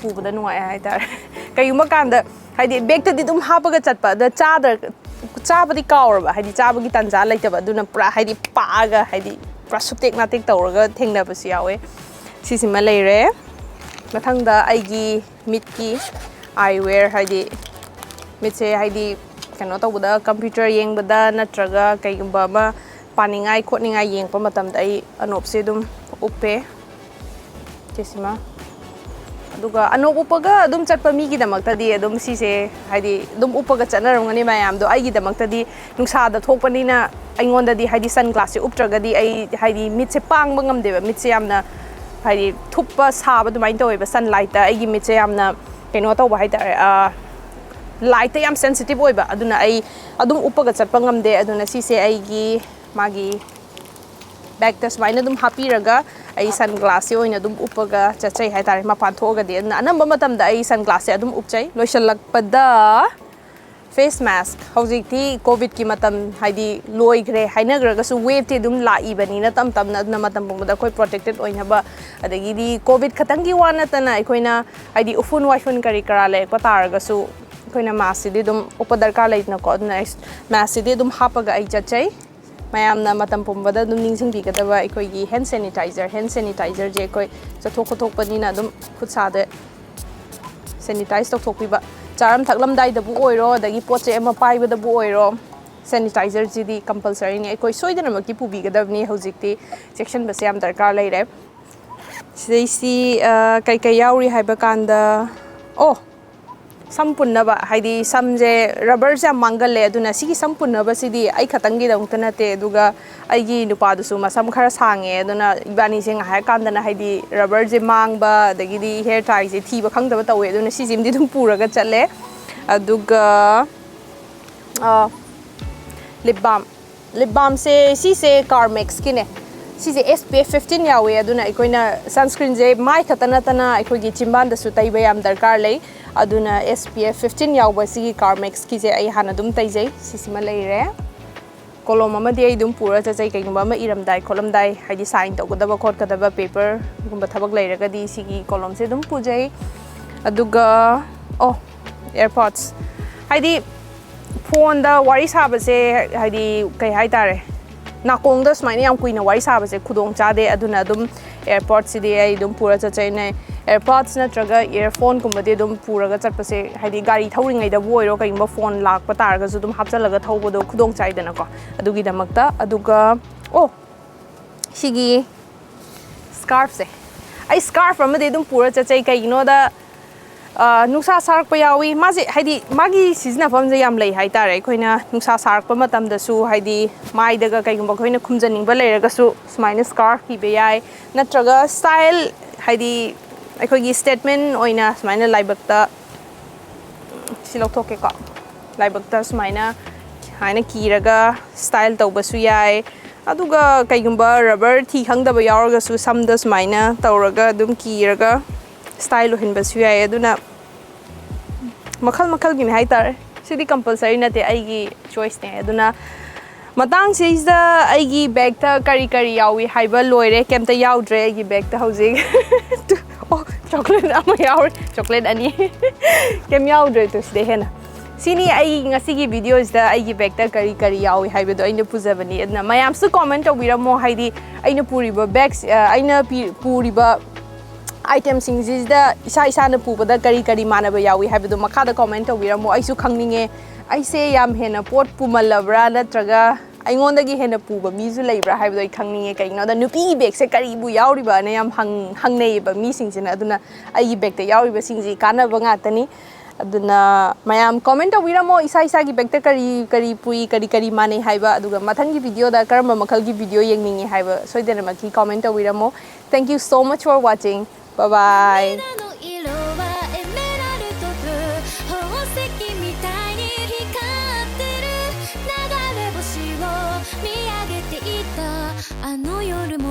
ꯄꯨꯕꯗ ꯅꯨꯡꯉꯥꯏ ꯍꯥꯏꯇꯥꯔꯦ꯫ ꯀꯩꯒꯨꯝꯕ ꯀꯥꯟꯗ ꯍꯥꯏꯗꯤ ꯕꯦꯛꯇꯗꯤ ꯑꯗꯨꯝ ꯍꯥꯞꯄꯒ ꯆꯠꯄ, ꯑꯗ ꯆꯥꯗ꯭ꯔ ꯆꯥꯕꯗꯤ ꯀꯥꯎꯔꯕ, ꯍꯥꯏꯗꯤ ꯆꯥꯕꯒꯤ ꯇꯥꯟꯖꯥ ꯂꯩꯇꯕ, ꯑꯗꯨꯅ ꯄꯨꯔꯥ ꯍꯥꯏꯗꯤ ꯄꯥꯛꯑꯒ ꯍꯥꯏꯗꯤ ꯄꯨꯔꯥ ꯁꯨꯞꯇꯦꯛ ꯅꯥꯇꯦꯛ ꯇꯧꯔꯒ ꯊꯦꯡꯅꯕꯁꯨ ꯌꯥꯎꯋꯦ꯫ ꯁꯤꯁꯤꯃ ꯂꯩꯔꯦ꯫ ꯃꯊꯪꯗ ꯑꯩꯒꯤ ꯃꯤꯠꯀꯤ ꯑꯥꯏ ꯋꯦꯌꯔ, ꯍꯥꯏꯗꯤ ꯃꯤꯠꯁꯦ ꯍꯥꯏꯗꯤ ꯀꯩꯅꯣ ꯇꯧꯕꯗ, ꯀꯝꯄ꯭ꯌꯨꯇꯔ ꯌꯦꯡꯕꯗ ꯅꯠꯇ꯭ꯔꯒ ꯀꯩꯒꯨꯝꯕ ꯑꯃ ꯄꯥꯅꯤꯡꯉꯥꯏ ꯈꯣꯠꯅꯤꯡꯉꯥꯏ ꯌꯦꯡꯉꯛꯄ ꯃꯇꯝꯗ ꯑꯩ ꯑꯅꯣꯞꯁꯦ ꯑꯗꯨꯝ ꯎꯞꯄꯦ꯫ ꯁꯤꯁꯤꯃ꯫ ꯑꯗꯨꯒ ꯑꯅꯣꯞ ꯎꯞꯄꯒ ꯑꯗꯨꯝ ꯆꯠꯄ ꯃꯤꯒꯤꯗꯃꯛꯇꯗꯤ ꯑꯗꯨꯝ ꯁꯤꯁꯦ ꯍꯥꯏꯗꯤ ꯑꯗꯨꯝ ꯎꯞꯄꯒ ꯆꯠꯅꯔꯝꯒꯅꯤ ꯃꯌꯥꯝꯗꯣ꯫ ꯑꯩꯒꯤꯗꯃꯛꯇꯗꯤ ꯅꯨꯡꯁꯥꯗ ꯊꯣꯛꯄꯅꯤꯅ ꯑꯩꯉꯣꯟꯗꯗꯤ ꯍꯥꯏꯗꯤ ꯁꯟ ꯒ꯭ꯂꯥꯁꯁꯦ ꯎꯞꯇ꯭ꯔꯒꯗꯤ ꯑꯩ ꯍꯥꯏꯗꯤ ꯃꯤꯠꯁꯦ ꯄꯥꯡꯕ ꯉꯝꯗꯦꯕ꯫ ꯃꯤꯠꯁꯦ ꯌꯥꯝꯅ ꯍꯥꯏꯗꯤ ꯊꯨꯞꯄ ꯁꯥꯕ ꯑꯗꯨꯃꯥꯏꯅ ꯇꯧꯋꯦꯕ꯫ ꯁꯟ ꯂꯥꯏꯠꯇ ꯑꯩꯒꯤ ꯃꯤꯠꯁꯦ ꯌꯥꯝꯅ ꯀꯩꯅꯣ ꯇꯧꯕ ꯍꯥꯏꯇꯥꯔꯦ, ꯂꯥꯏꯠꯇ ꯌꯥꯝ ꯁꯦꯟꯁꯤꯇꯤꯞ ꯑꯣꯏꯕ꯫ ꯑꯗꯨꯅ ꯑꯩ ꯑꯗꯨꯝ ꯎꯞꯄꯒ ꯆꯠꯄ ꯉꯝꯗꯦ꯫ ꯑꯗꯨꯅ ꯁꯤꯁꯦ ꯑꯩꯒꯤ ꯃꯥꯒꯤ ꯕꯦꯛꯇ ꯁꯨꯃꯥꯏꯅ ꯑꯗꯨꯝ ꯍꯥꯞꯄꯤꯔꯒ ꯑꯩ ꯁꯟ ꯒ꯭ꯂꯥꯁꯁꯦ ꯑꯣꯏꯅ ꯑꯗꯨꯝ ꯎꯞꯄꯒ ꯆꯠꯆꯩ ꯍꯥꯏꯇꯥꯔꯦ, ꯃꯄꯥꯟ ꯊꯣꯛꯑꯒꯗꯤ꯫ ꯑꯗꯨꯅ ꯑꯅꯝꯕ ꯃꯇꯝꯗ ꯑꯩ ꯁꯟ ꯒ꯭ꯂꯥꯁꯁꯦ ꯑꯗꯨꯝ ꯎꯞꯆꯩ꯫ ꯂꯣꯏꯁꯤꯜꯂꯛꯄꯗ ꯐꯦꯁ ꯃꯥꯁꯛ, ꯍꯧꯖꯤꯛꯇꯤ ꯀꯣꯚꯤꯗꯀꯤ ꯃꯇꯝ ꯍꯥꯏꯗꯤ ꯂꯣꯏꯈ꯭ꯔꯦ ꯍꯥꯏꯅꯈ꯭ꯔꯒꯁꯨ, ꯋꯦꯞꯇꯤ ꯑꯗꯨꯝ ꯂꯥꯛꯏꯕꯅꯤꯅ ꯇꯞ ꯇꯞꯅ꯫ ꯑꯗꯨꯅ ꯃꯇꯝ ꯄꯨꯝꯕꯗ ꯑꯩꯈꯣꯏ ꯄ꯭ꯔꯣꯇꯦꯛꯇꯦꯠ ꯑꯣꯏꯅꯕ, ꯑꯗꯒꯤꯗꯤ ꯀꯣꯚꯤꯗ ꯈꯛꯇꯪꯒꯤ ꯋꯥ ꯅꯠꯇꯅ ꯑꯩꯈꯣꯏꯅ ꯍꯥꯏꯗꯤ ꯎꯐꯨꯟ ꯋꯥꯏꯐꯨꯟ ꯀꯔꯤ ꯀꯔꯥ ꯂꯩꯔꯛꯄ ꯇꯥꯔꯒꯁꯨ ꯑꯩꯈꯣꯏꯅ ꯃꯥꯁꯛꯁꯤꯗꯤ ꯑꯗꯨꯝ ꯎꯞꯄ ꯗꯔꯀꯥꯔ ꯂꯩꯗꯅꯀꯣ꯫ ꯑꯗꯨꯅ ꯑꯩ ꯃꯥꯁꯛꯁꯤꯗꯤ ꯑꯗꯨꯝ ꯍꯥꯞꯄꯒ ꯑꯩ ꯆꯠꯆꯩ꯫ ꯃꯌꯥꯝꯅ ꯃꯇꯝ ꯄꯨꯝꯕꯗ ꯑꯗꯨꯝ ꯅꯤꯡꯁꯤꯡꯕꯤꯒꯗꯕ ꯑꯩꯈꯣꯏꯒꯤ ꯍꯦꯟ ꯁꯦꯅꯤꯇꯥꯏꯖꯔ꯫ ꯍꯦꯟ ꯁꯦꯅꯤꯇꯥꯏꯖꯔꯁꯦ ꯑꯩꯈꯣꯏ ꯆꯠꯊꯣꯛ ꯈꯣꯠꯊꯣꯛꯄꯅꯤꯅ ꯑꯗꯨꯝ ꯈꯨꯠ ꯁꯥꯗ ꯁꯦꯅꯤꯇꯥꯏꯁ ꯇꯧꯊꯣꯛꯄꯤꯕ꯫ ꯆꯥꯔꯝ ꯊꯛꯂꯝꯗꯥꯏꯗꯕꯨ ꯑꯣꯏꯔꯣ, ꯑꯗꯒꯤ ꯄꯣꯠ ꯆꯩ ꯑꯃ ꯄꯥꯏꯕꯗꯕꯨ ꯑꯣꯏꯔꯣ, ꯁꯦꯅꯤꯇꯥꯏꯖꯔꯁꯤꯗꯤ ꯀꯝꯄꯜꯁꯔꯤꯅꯤ, ꯑꯩꯈꯣꯏ ꯁꯣꯏꯗꯅꯃꯛꯀꯤ ꯄꯨꯕꯤꯒꯗꯕꯅꯤ꯫ ꯍꯧꯖꯤꯛꯇꯤ ꯆꯦꯛꯁꯤꯟꯕꯁꯦ ꯌꯥꯝ ꯗꯔꯀꯥꯔ ꯂꯩꯔꯦ꯫ ꯁꯤꯗꯩꯁꯤ, ꯑ, ꯀꯩꯀꯩ ꯌꯥꯎꯔꯤ ꯍꯥꯏꯕ ꯀꯥꯟꯗ, ꯑꯣ, ꯁꯝ ꯄꯨꯟꯅꯕ, ꯍꯥꯏꯗꯤ ꯁꯝꯁꯦ ꯔꯕꯔꯁꯦ ꯌꯥꯝ ꯃꯥꯡꯒꯜꯂꯦ, ꯑꯗꯨꯅ ꯁꯤꯒꯤ ꯁꯝ ꯄꯨꯟꯅꯕꯁꯤꯗꯤ ꯑꯩ ꯈꯛꯇꯪꯒꯤꯗꯃꯛꯇ ꯅꯠꯇꯦ, ꯑꯗꯨꯒ ꯑꯩꯒꯤ ꯅꯨꯄꯥꯗꯨꯁꯨ ꯃꯁꯝ ꯈꯔ ꯁꯥꯡꯉꯦ, ꯑꯗꯨꯅ ꯏꯕꯥꯅꯤꯁꯦ ꯉꯥꯏꯍꯥꯛ ꯀꯥꯟꯗꯅ ꯍꯥꯏꯗꯤ ꯔꯕꯔꯁꯦ ꯃꯥꯡꯕ, ꯑꯗꯒꯤꯗꯤ ꯍꯦꯌꯔ ꯇꯥꯏꯁꯦ ꯊꯤꯕ ꯈꯪꯗꯕ ꯇꯧꯋꯦ, ꯑꯗꯨꯅ ꯁꯤꯁꯤꯃꯗꯤ ꯑꯗꯨꯝ ꯄꯨꯔꯒ ꯆꯠꯂꯦ꯫ ꯑꯗꯨꯒ, ꯑ, ꯂꯤꯞ ꯕꯥꯝ꯫ ꯂꯤꯞ ꯕꯥꯝꯁꯦ, ꯁꯤꯁꯦ ꯀꯥꯔꯃꯦꯛꯁꯀꯤꯅꯦ꯫ ꯁꯤꯁꯦ S P F fifteen ꯌꯥꯎꯋꯦ, ꯑꯗꯨꯅ ꯑꯩꯈꯣꯏꯅ ꯁꯟꯁꯀ꯭ꯔꯤꯟꯁꯦ ꯃꯥꯏ ꯈꯛꯇ ꯅꯠꯇꯅ ꯑꯩꯈꯣꯏꯒꯤ ꯆꯤꯝꯕꯥꯟꯗꯁꯨ ꯇꯩꯕ ꯌꯥꯝ ꯗꯔꯀꯥꯔ ꯂꯩ꯫ ꯑꯗꯨꯅ S P F fifteen ꯌꯥꯎꯕ ꯁꯤꯒꯤ ꯀꯥꯔꯃꯦꯛꯁꯀꯤꯁꯦ ꯑꯩ ꯍꯥꯟꯅ ꯑꯗꯨꯝ ꯇꯩꯖꯩ꯫ ꯁꯤꯁꯤꯃ ꯂꯩꯔꯦ꯫ ꯀꯣꯂꯣꯝ ꯑꯃꯗꯤ ꯑꯩ ꯑꯗꯨꯝ ꯄꯨꯔ ꯆꯠꯆꯩ, ꯀꯩꯒꯨꯝꯕ ꯑꯃ ꯏꯔꯝꯗꯥꯏ ꯈꯣꯠꯂꯝꯗꯥꯏ, ꯍꯥꯏꯗꯤ ꯁꯥꯏꯟ ꯇꯧꯒꯗꯕ ꯈꯣꯠꯀꯗꯕ ꯄꯦꯄꯔꯒꯨꯝꯕ ꯊꯕꯛ ꯂꯩꯔꯒꯗꯤ ꯁꯤꯒꯤ ꯀꯣꯂꯣꯝꯁꯦ ꯑꯗꯨꯝ ꯄꯨꯖꯩ꯫ ꯑꯗꯨꯒ ꯑꯣ, AirPods, ꯍꯥꯏꯗꯤ ꯐꯣꯟꯗ ꯋꯥꯔꯤ ꯁꯥꯕꯁꯦ, ꯍꯥꯏꯗꯤ ꯀꯩ ꯍꯥꯏꯇꯥꯔꯦ, ꯅꯥꯀꯣꯡꯗ ꯁꯨꯃꯥꯏꯅ ꯌꯥꯝ ꯀꯨꯏꯅ ꯋꯥꯔꯤ ꯁꯥꯕꯁꯦ ꯈꯨꯗꯣꯡ ꯆꯥꯗꯦ꯫ ꯑꯗꯨꯅ ꯑꯗꯨꯝ AirPodsꯁꯤꯗꯤ ꯑꯩ ꯑꯗꯨꯝ ꯄꯨꯔ ꯆꯠꯆꯩ꯫ ꯑꯩꯅ AirPods ꯅꯠꯇ꯭ꯔꯒ earphoneꯒꯨꯝꯕꯗꯤ ꯑꯗꯨꯝ ꯄꯨꯔꯒ ꯆꯠꯄꯁꯦ, ꯍꯥꯏꯗꯤ ꯒꯥꯔꯤ ꯊꯧꯔꯤꯉꯩꯗꯕꯨ ꯑꯣꯏꯔꯣ, ꯀꯩꯒꯨꯝꯕ ꯐꯣꯟ ꯂꯥꯛꯄ ꯇꯥꯔꯒꯁꯨ ꯑꯗꯨꯝ ꯍꯥꯞꯆꯜꯂꯒ ꯊꯧꯕꯗꯣ ꯈꯨꯗꯣꯡ ꯆꯥꯏꯗꯅꯀꯣ, ꯑꯗꯨꯒꯤꯗꯃꯛꯇ꯫ ꯑꯗꯨꯒ ꯑꯣ, ꯁꯤꯒꯤ scarfꯁꯦ, ꯑꯩ scarf ꯑꯃꯗꯤ ꯑꯗꯨꯝ ꯄꯨꯔ ꯆꯠꯆꯩ꯫ ꯀꯩꯒꯤꯅꯣꯗ, ꯑ, ꯅꯨꯡꯁꯥ ꯁꯥꯔꯛꯄ ꯌꯥꯎꯏ꯫ ꯃꯥꯁꯦ, ꯍꯥꯏꯗꯤ, ꯃꯥꯒꯤ ꯁꯤꯖꯤꯟꯅꯐꯝꯁꯦ ꯌꯥꯝ ꯂꯩ ꯍꯥꯏꯇꯥꯔꯦ꯫ ꯑꯩꯈꯣꯏꯅ ꯅꯨꯡꯁꯥ ꯁꯥꯔꯛꯄ ꯃꯇꯝꯗꯁꯨ, ꯍꯥꯏꯗꯤ, ꯃꯥꯏꯗꯒ ꯀꯩꯒꯨꯝꯕ ꯑꯩꯈꯣꯏꯅ ꯈꯨꯝꯖꯟꯅꯤꯡꯕ ꯂꯩꯔꯒꯁꯨ, ꯁꯨꯃꯥꯏꯅ scarf ꯀꯤꯕ ꯌꯥꯏ꯫ ꯅꯠꯇ꯭ꯔꯒ style, ꯍꯥꯏꯗꯤ, ꯑꯩꯈꯣꯏꯒꯤ statement ꯑꯣꯏꯅ ꯁꯨꯃꯥꯏꯅ ꯂꯥꯏꯕꯛꯇ, ꯁꯤ ꯂꯧꯊꯣꯛꯀꯦꯀꯣ, ꯂꯥꯏꯕꯛꯇ ꯁꯨꯃꯥꯏꯅ, ꯁꯨꯃꯥꯏꯅ ꯀꯤꯔꯒ style ꯇꯧꯕꯁꯨ ꯌꯥꯏ꯫ ꯑꯗꯨꯒ ꯀꯩꯒꯨꯝꯕ rubber ꯊꯤ ꯈꯪꯗꯕ ꯌꯥꯎꯔꯒꯁꯨ, ꯁꯝꯗ ꯁꯨꯃꯥꯏꯅ ꯇꯧꯔꯒ ꯑꯗꯨꯝ ꯀꯤꯔꯒ style ꯑꯣꯏꯍꯟꯕꯁꯨ ꯌꯥꯏ꯫ ꯑꯗꯨꯅ ꯃꯈꯜ ꯃꯈꯜꯒꯤꯅꯤ ꯍꯥꯏꯇꯥꯔꯦ꯫ ꯁꯤꯗꯤ compulsory ꯅꯠꯇꯦ, ꯑꯩꯒꯤ choiceꯅꯦ꯫ ꯑꯗꯨꯅ ꯃꯇꯥꯡꯁꯤꯗ ꯑꯩꯒꯤ bagꯇ ꯀꯔꯤ ꯀꯔꯤ ꯌꯥꯎꯏ ꯍꯥꯏꯕ ꯂꯣꯏꯔꯦ꯫ ꯀꯩꯝꯇ ꯌꯥꯎꯗ꯭ꯔꯦ ꯑꯩꯒꯤ bagꯇ ꯍꯧꯖꯤꯛ꯫ ꯑꯣ, chocolate ꯑꯃ ꯌꯥꯎꯔꯦ, chocolate ꯑꯅꯤ꯫ ꯀꯩꯝ ꯌꯥꯎꯗ꯭ꯔꯦ ꯇꯨ ꯁꯤꯗꯩ ꯍꯦꯟꯅ꯫ ꯁꯤꯅꯤ ꯑꯩ ꯉꯁꯤꯒꯤ videoꯁꯤꯗ ꯑꯩꯒꯤ bagꯇ ꯀꯔꯤ ꯀꯔꯤ ꯌꯥꯎꯏ ꯍꯥꯏꯕꯗꯣ ꯑꯩꯅ ꯄꯨꯖꯕꯅꯤ꯫ ꯑꯗꯨꯅ ꯃꯌꯥꯝꯁꯨ comment ꯇꯧꯕꯤꯔꯝꯃꯣ, ꯍꯥꯏꯗꯤ ꯑꯩꯅ ꯄꯨꯔꯤꯕ bags, ꯑ, ꯑꯩꯅ ꯄꯤ-, ꯄꯨꯔꯤꯕ itemꯁꯤꯡꯁꯤꯗ ꯏꯁꯥ ꯏꯁꯥꯅ ꯄꯨꯕꯗ ꯀꯔꯤ ꯀꯔꯤ ꯃꯥꯟꯅꯕ ꯌꯥꯎꯏ ꯍꯥꯏꯕꯗꯣ ꯃꯈꯥꯗ comment ꯇꯧꯕꯤꯔꯝꯃꯣ꯫ ꯑꯩꯁꯨ ꯈꯪꯅꯤꯡꯉꯦ, ꯑꯩꯁꯦ ꯌꯥꯝ ꯍꯦꯟꯅ ꯄꯣꯠ ꯄꯨꯃꯜꯂꯕ꯭ꯔꯥ, ꯅꯠꯇ꯭ꯔꯒ ꯑꯩꯉꯣꯟꯗꯒꯤ ꯍꯦꯟꯅ ꯄꯨꯕ ꯃꯤꯁꯨ ꯂꯩꯕ꯭ꯔꯥ ꯍꯥꯏꯕꯗꯣ ꯑꯩ ꯈꯪꯅꯤꯡꯉꯦ꯫ ꯀꯩꯒꯤꯅꯣꯗ ꯅꯨꯄꯤꯒꯤ bagꯁꯦ ꯀꯔꯤꯕꯨ ꯌꯥꯎꯔꯤꯕꯅ ꯌꯥꯝ ꯍꯪ-, ꯍꯪꯅꯩꯌꯦꯕ ꯃꯤꯁꯤꯡꯁꯤꯅ꯫ ꯑꯗꯨꯅ ꯑꯩꯒꯤ bagꯇ ꯌꯥꯎꯔꯤꯕꯁꯤꯡꯁꯤ ꯀꯥꯟꯅꯕ ꯉꯥꯛꯇꯅꯤ꯫ ꯑꯗꯨꯅ ꯃꯌꯥꯝ comment ꯇꯧꯕꯤꯔꯝꯃꯣ, ꯏꯁꯥ ꯏꯁꯥꯒꯤ bagꯇ ꯀꯔꯤ ꯀꯔꯤ ꯄꯨꯏ, ꯀꯔꯤ ꯀꯔꯤ ꯃꯥꯟꯅꯩ ꯍꯥꯏꯕ, ꯑꯗꯨꯒ ꯃꯊꯪꯒꯤ videoꯗ ꯀꯔꯝꯕ ꯃꯈꯜꯒꯤ video ꯌꯦꯡꯅꯤꯡꯉꯤ ꯍꯥꯏꯕ ꯁꯣꯏꯗꯅꯃꯛꯀꯤ comment ꯇꯧꯕꯤꯔꯝꯃꯣ꯫ Thank you so much for watching. Bye bye. 色はエメラルドブルー宝石みたいに光ってる流れ星を見上げていたあの夜も